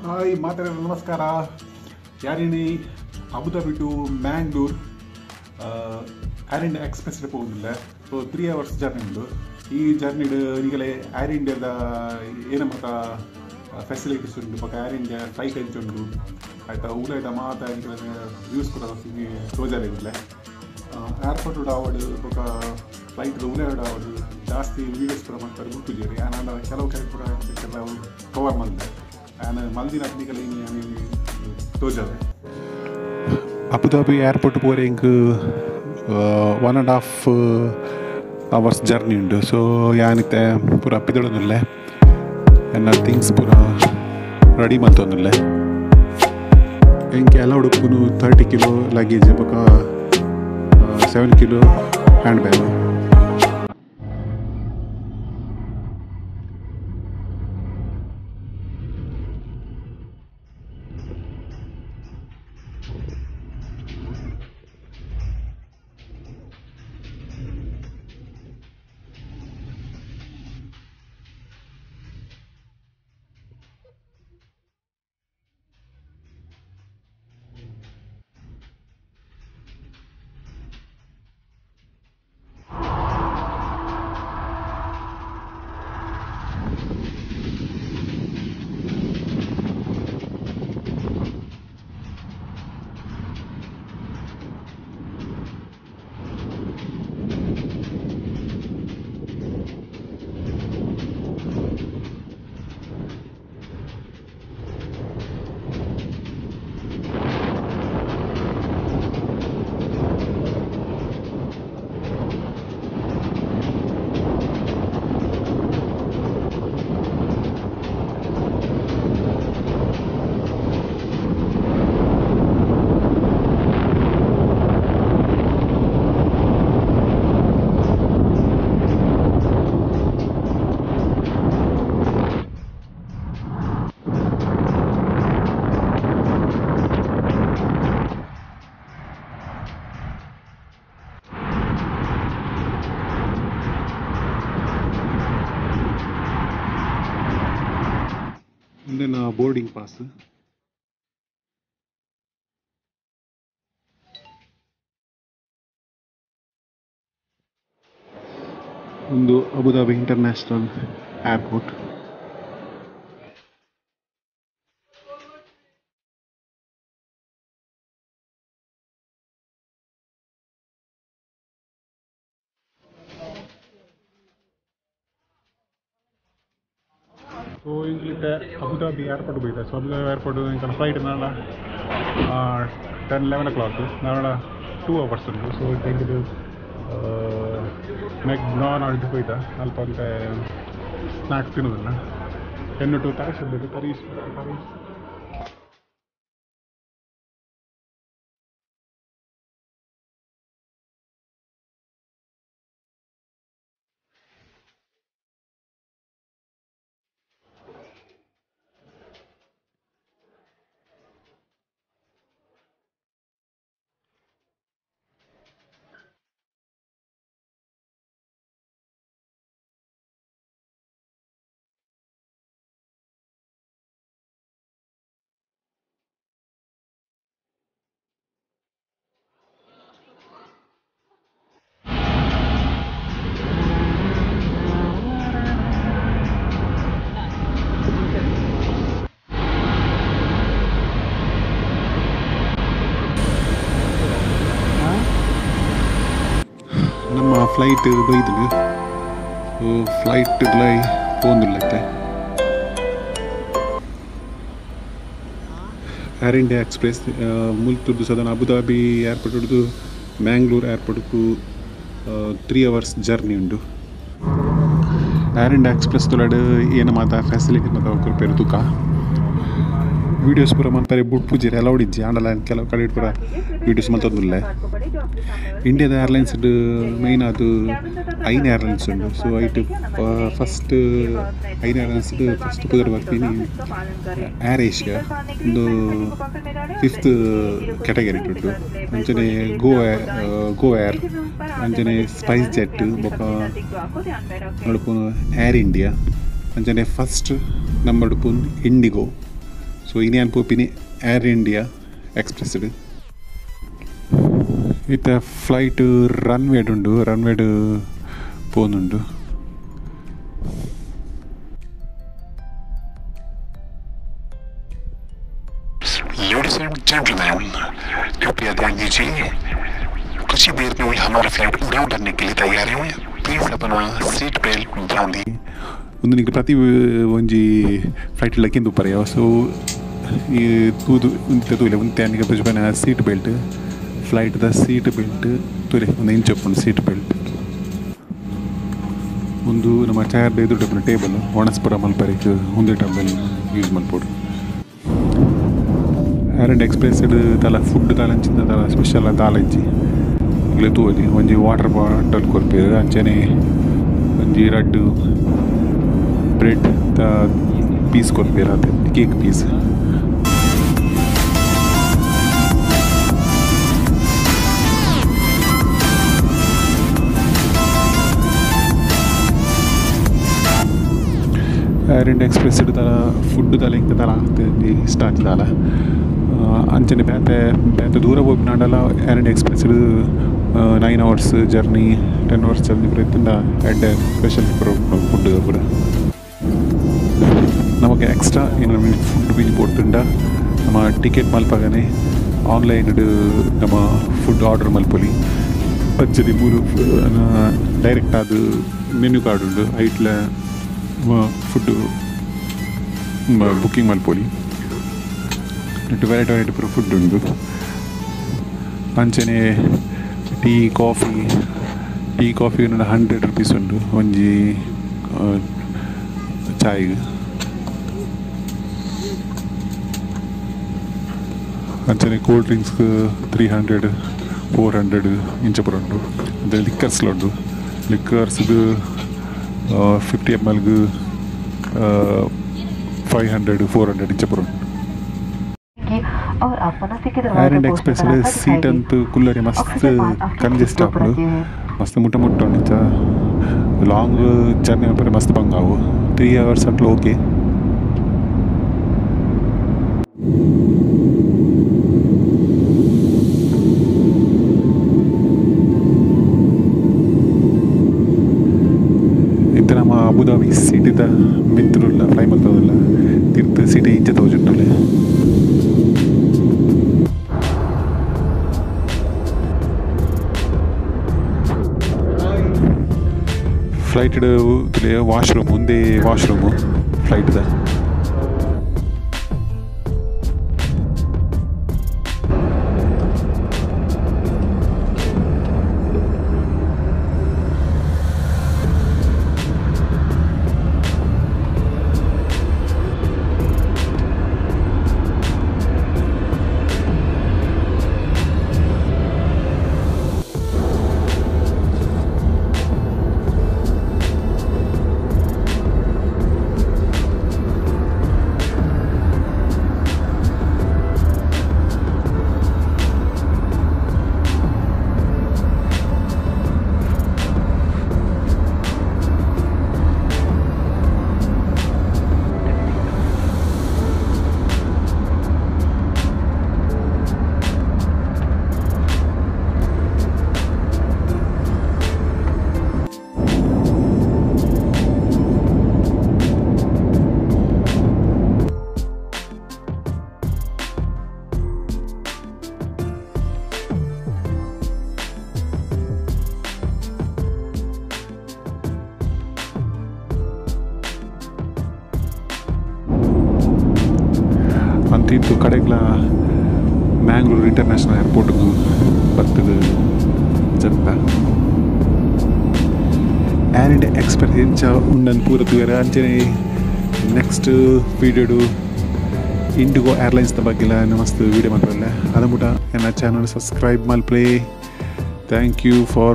Hi ಮಾತಾಡ ನಮಸ್ಕಾರ. ಯಾರಿನಿ Abu Dhabi to Mangalore Air India Express ಹೋಗುದಿಲ್ಲ. ಸೊ 3 ಅವರ್ಸ್ ಜರ್ನಿ ಉಂಟು. ಈ ಜರ್ನಿ ಈಗಲೇ ಏರ್ ಇಂಡಿಯಾದ ಏನ ಮಾತ ಫೆಸಿಲಿಟೀಸ್ ಉಂಟು, ಪಕ್ಕ ಏರ್ ಇಂಡಿಯಾ ಫ್ಲೈಟ್ ಎಂಚ ಉಂಟು ಆಯ್ತಾ, ಉಲಾಯ್ದ ಮಾತ ವ್ಯೂಸ್ ಕೂಡ ತೋಜಾರಿಲ್ಲ. ಏರ್ಪೋರ್ಟ್ ಆವಡು ಬೊಕ್ಕ ಫ್ಲೈಟ್ ಉಲಾಯ್ಡ್ ಆವಡು ಜಾಸ್ತಿ ವೀಡಿಯೋಸ್ ಕೂಡ ಮಾಡ್ತಾರೆ ಗುರ್ಪುಜೇರಿ. ಆನಂದ ಕೆಲವು ಕಡೆ ಕೂಡ ಕೆಲವು ಕವರ್ ಮಲ್ದೆ ಆನ ಮಲ್ದಿನ ಅಪ್ನಿಕಲಿ ತೋಜಾವೆ. ಅಬುದಾಬಿ ಏರ್ಪೋರ್ಟ್ ಪೋರೆ ಇಂಕ್ 1.5 ಅವರ್ಸ್ ಜರ್ನಿ ಉಂಟು. ಸೊ ಯಾನಿತ್ತೆ ಪೂರ ಪಿದಳೊಂದುಲ್ಲೆ, ಎನ್ನ ಥಿಂಗ್ಸ್ ಪೂರ ರೆಡಿ ಮಲ್ತೊಂದುಲ್ಲೆ. ಎಂಕ್ ಅಲೌಡ್ ಉಪ್ಪುನು 30 ಕಿಲೋ ಲಗೇಜ್ ಬೊಕ 7 ಕಿಲೋ ಹ್ಯಾಂಡ್ ಬ್ಯಾಗ್. ಇಂದೆನ ಬೋರ್ಡಿಂಗ್ ಪಾಸ್. ಒಂದು Abu Dhabi international airport. So ಇಂಗ್ಲಿತೆ Abu Dhabi airport ಬೈತೆ. ಸೊ Abu Dhabi airport ಇಂಕನ flight ನಾಳ 10-11 o'clock, ನಾಳ 2 ಅವರ್ಸ್ ಉಂಟು. ಸೊ ಇದು ಮೆಕ್ಡೊನಾಲ್ಡ್ ಹೋಯ್ತ ಅಲ್ಪ ಅಂತ ಸ್ನ್ಯಾಕ್ಸ್ ತಿನ್ನೋದಿಲ್ಲ. 10 to ತರೀಶ್ ಬೇಕು, ತರೀಶ್ ತರೀಶ್. ನಮ್ಮ ಫ್ಲೈಟ್ ಬೈದು ಫ್ಲೈಟ್ ಪೋಂದುಲ್ಲತ್ತೆ. ಏರ್ ಇಂಡಿಯಾ ಎಕ್ಸ್ಪ್ರೆಸ್ ಮುಲ್ತುರ್ದು ಸದನ ಅಬುದಾಬಿ ಏರ್ಪೋರ್ಟ್ ಹಿಡಿದು ಮ್ಯಾಂಗ್ಳೂರ್ ಏರ್ಪೋರ್ಟ್ಗೂ 3 ಅವರ್ಸ್ ಜರ್ನಿ ಉಂಟು. ಏರ್ ಇಂಡಿಯಾ ಎಕ್ಸ್ಪ್ರೆಸ್ ತೊಲಡು ಏನು ಮಾತಾ ಫೆಸಿಲಿಟಿ ಮಾತಾ ಕೊರ್ಪೇರು ತುಕ ವೀಡಿಯೋಸ್ ಪೂರ ಮನ್ಪರೆ ಬುಡ್ಪುಜೆರ್ ಅಲೌಡ್ ಇಜ್ಜಿ. ಆಂಡಲ ಕೆಲವು ಕಡೆ ಪೂರ ವೀಡಿಯೋಸ್ ಮಲ್ತೊಂದುಲ್ಲೆ. ಇಂಡಿಯಾದ ಏರ್ಲೈನ್ಸ್ ಮೈನ್ ಅದು ಐನ್ ಏರ್ಲೈನ್ಸ್ ಉಂಟು. ಸೊ ಐಟ್ ಫಸ್ಟ್ ಐನ್ ಏರ್ಲೈನ್ಸ್ ಫಸ್ಟ್ ಪುದರ್ ಬರ್ತೀನಿ ಏರ್ ಏಷ್ಯಾ ಒಂದು 5th category ಉಂಟು. ಅಂಚನೆ ಗೋ ಏರ್, ಅಂಚನೆ ಸ್ಪೈಸ್ ಜೆಟ್ ಬೊಕ ನಡುಪುನು ಏರ್ ಇಂಡಿಯಾ, ಅಂಚನೆ ಫಸ್ಟ್ ನಂಬರ್ ಉಪ್ಪುನು ಇಂಡಿಗೋ. ಸೊ ಸೊ ಇನಿ ಪೋಪಿನಿ ಏರ್ ಇಂಡಿಯಾ ಎಕ್ಸ್ಪ್ರೆಸ್ ಇತ್ತ ಫ್ಲೈಟ್ ರನ್ವೇಡ್ ಉಂಡು ರನ್ವೇಡ್ ಪೋನುಂಡು. Ladies and gentlemen, कृपया ध्यान दीजिए, कुछ ही देर में हमारा फ्लाइट उड़ान भरने के लिए तैयार है। प्लीज अपना सीट बेल्ट बांधिए। ಒಂದು ನಿಂಗೆ ಪ್ರತಿ ಒಂಜಿ ಫ್ಲೈಟ್ ಲಕ್ಕಿಂದು ಪರ್ಯ. ಸೊ ಈ ತೂದು ಉಂತೆ ತೂಲೆ ಉಂತೆ ಅನಿಗೆ ಪುಷ್ಪನ ಸೀಟ್ ಬೆಲ್ಟ್ ಫ್ಲೈಟ್ದ ಸೀಟ್ ಬೆಲ್ಟ್ ತೂಲೆ ಒಂದು ಇಂಚ್ ಉಪ್ಪುಂಡು ಸೀಟ್ ಬೆಲ್ಟ್. ಒಂದು ನಮ್ಮ ಚೇರ್ ಎದುರು ಟೇಬಲ್ ಒಣಸ್ಪುರ ಮಲ್ಪರಿಕ್ ಒಂದೇ ಟೇಬಲ್ ಯೂಸ್ ಮಲ್ಪೊಡು. ಏರ್ ಇಂಡಿಯಾ ಎಕ್ಸ್ಪ್ರೆಸ್ ದಾಲ ಫುಡ್ ದಾಲಂಚಿನ ದಾಲ ಸ್ಪೆಷಲ್ ದಾಲಂಚಿ ಇಲ್ಲೇ ತೂವೊಲಿ. ಒಂಜಿ ವಾಟರ್ ಬಾಟಲ್ ಕೊರ್ಪೆರ್, ಅಂಚನೆ ಒಂಜಿ ರಡ್ಡ್ ಬ್ರೆಡ್ ದ ಪೀಸ್ ಕೊರ್ಪೆರ್, ಅತೆ ಕೇಕ್ ಪೀಸ್. ಏರ್ ಇಂಡಿಯಾ ಎಕ್ಸ್ಪ್ರೆಸ್ ದಾಲ ಫುಡ್ ದಾಲ ಇಂಕ ದಾಲ ಇಷ್ಟ ಆತಿದಾಲ. ಅಂಚನೆ ಬೇತೆ ಬೇತೆ ದೂರ ಪೋಪಿನಾಂಡಲ Air India Express 9 hours journey 10 hours journey ಪೂರ ಇತ್ತುಂಡ ಎಡ್ಡೆ ಸ್ಪೆಷಲ್ ಫುಡ್ ಪೂರ. ನಮಗೆ ಎಕ್ಸ್ಟ್ರಾ ಏನು ಫುಡ್ ಬಿಲ್ ಪೋಡ್ತುಂಡ ನಮ್ಮ ಟಿಕೆಟ್ ಮಲ್ಪಗನೆ ಆನ್ಲೈನ್ ನಮ್ಮ ಫುಡ್ ಆರ್ಡರ್ ಮಲ್ಪೊಲಿ. ಪಚ್ಚದಿ ಮೂರು ಡೈರೆಕ್ಟ್ ಅದು ಮೆನ್ಯೂ ಕಾರ್ಡ್ ಉಂಡು, ಐಟ್ಲ ಫುಡ್ ಬುಕ್ಕಿಂಗ್ ಮಲ್ಪೊಲಿ. ವೆರೈಟಿ ವೆರೈಟಿ ಪೂರ ಫುಡ್ ಉಂಡು. ಅಂಚನೆ ಟೀ ಕಾಫಿ 100 ರುಪೀಸ್ ಉಂಡು ಒಂಜಿ ಚಾಯ್. ಅಂಚನೆ ಕೋಲ್ಡ್ ಡ್ರಿಂಕ್ಸ್ 300 400 ಇಂಚ ಪೂರ ಉಂಡು. ಅಂಚನೆ ಲಿಕ್ಕರ್ಸ್ಲ ಉಂಡು. ಲಿಕ್ಕರ್ಸ್ಗ್ 50 ml 500 400 ಇಂಚ ಪೂರ ಉಂಡು. ಏರ್ ಇಂಡಿಯಾ ಎಕ್ಸ್ಪ್ರೆಸ್ ಸೀಟ್ ಅಂತೂ ಕುಲ್ಲರೆ ಮಸ್ತ್ ಕಂಜೆಸ್ಟ್ ಆಪುಂಡು, ಮಸ್ತ್ ಮುಟ್ಟ ಮುಟ್ಟ ಉಂಡು. ಲಾಂಗ್ ಜರ್ನಿ ಮಲ್ಪರೆ ಮಸ್ತ್ ಬಂಗ ಆವು. 3 ಅವರ್ಸ್ ಅಟ್ಲ ಓಕೆ. ಇತ್ತೆ ನಮ್ಮ ಅಬುದಾಬಿ ಸಿಟಿದ ಮಿತ್ತುಲ್ಲ ಫ್ಲೈ ಮಲ್ತೊಂದುಲ್ಲ ತಿರ್ತ್ ಸಿಟಿ ಇಂಚ ತೋಜುಂಡುಲ್ಲೆ. ಫ್ಲೈಟ್ ವಾಶ್ರೂಮ್ ಒಂದೇ ವಾಶ್ರೂಮು ಫ್ಲೈಟ್ದ. ಅಂತಿತ್ತು ಕಡೆಗ್ಲ ಮ್ಯಾಂಗ್ಳೂರ್ ಇಂಟರ್ನ್ಯಾಷನಲ್ ಏರ್ಪೋರ್ಟ್ಗೂ ಬರ್ತದೆ ಜತ್ತ. ಏರ್ ಇಂಡಿಯಾ ಎಕ್ಸ್ಪ್ರೆಸ್ ಇಂಚ ಉಂಡನ್ ಪೂರ ತೂಯರ. ಅಂಚನೆ ನೆಕ್ಸ್ಟ್ ವೀಡಿಯೋಡು ಇಂಡಿಗೋ ಏರ್ಲೈನ್ಸ್ದ ಬಗ್ಗೆಲ ಮಸ್ತ್ ವೀಡಿಯೋ ಮಲ್ಪಲ್ಲ. ಅದ ಮುಟ ಎನ್ನ ಚಾನಲ್ ಸಬ್ಸ್ಕ್ರೈಬ್ ಮಲ್ಪ್ಲೆ. Thank you for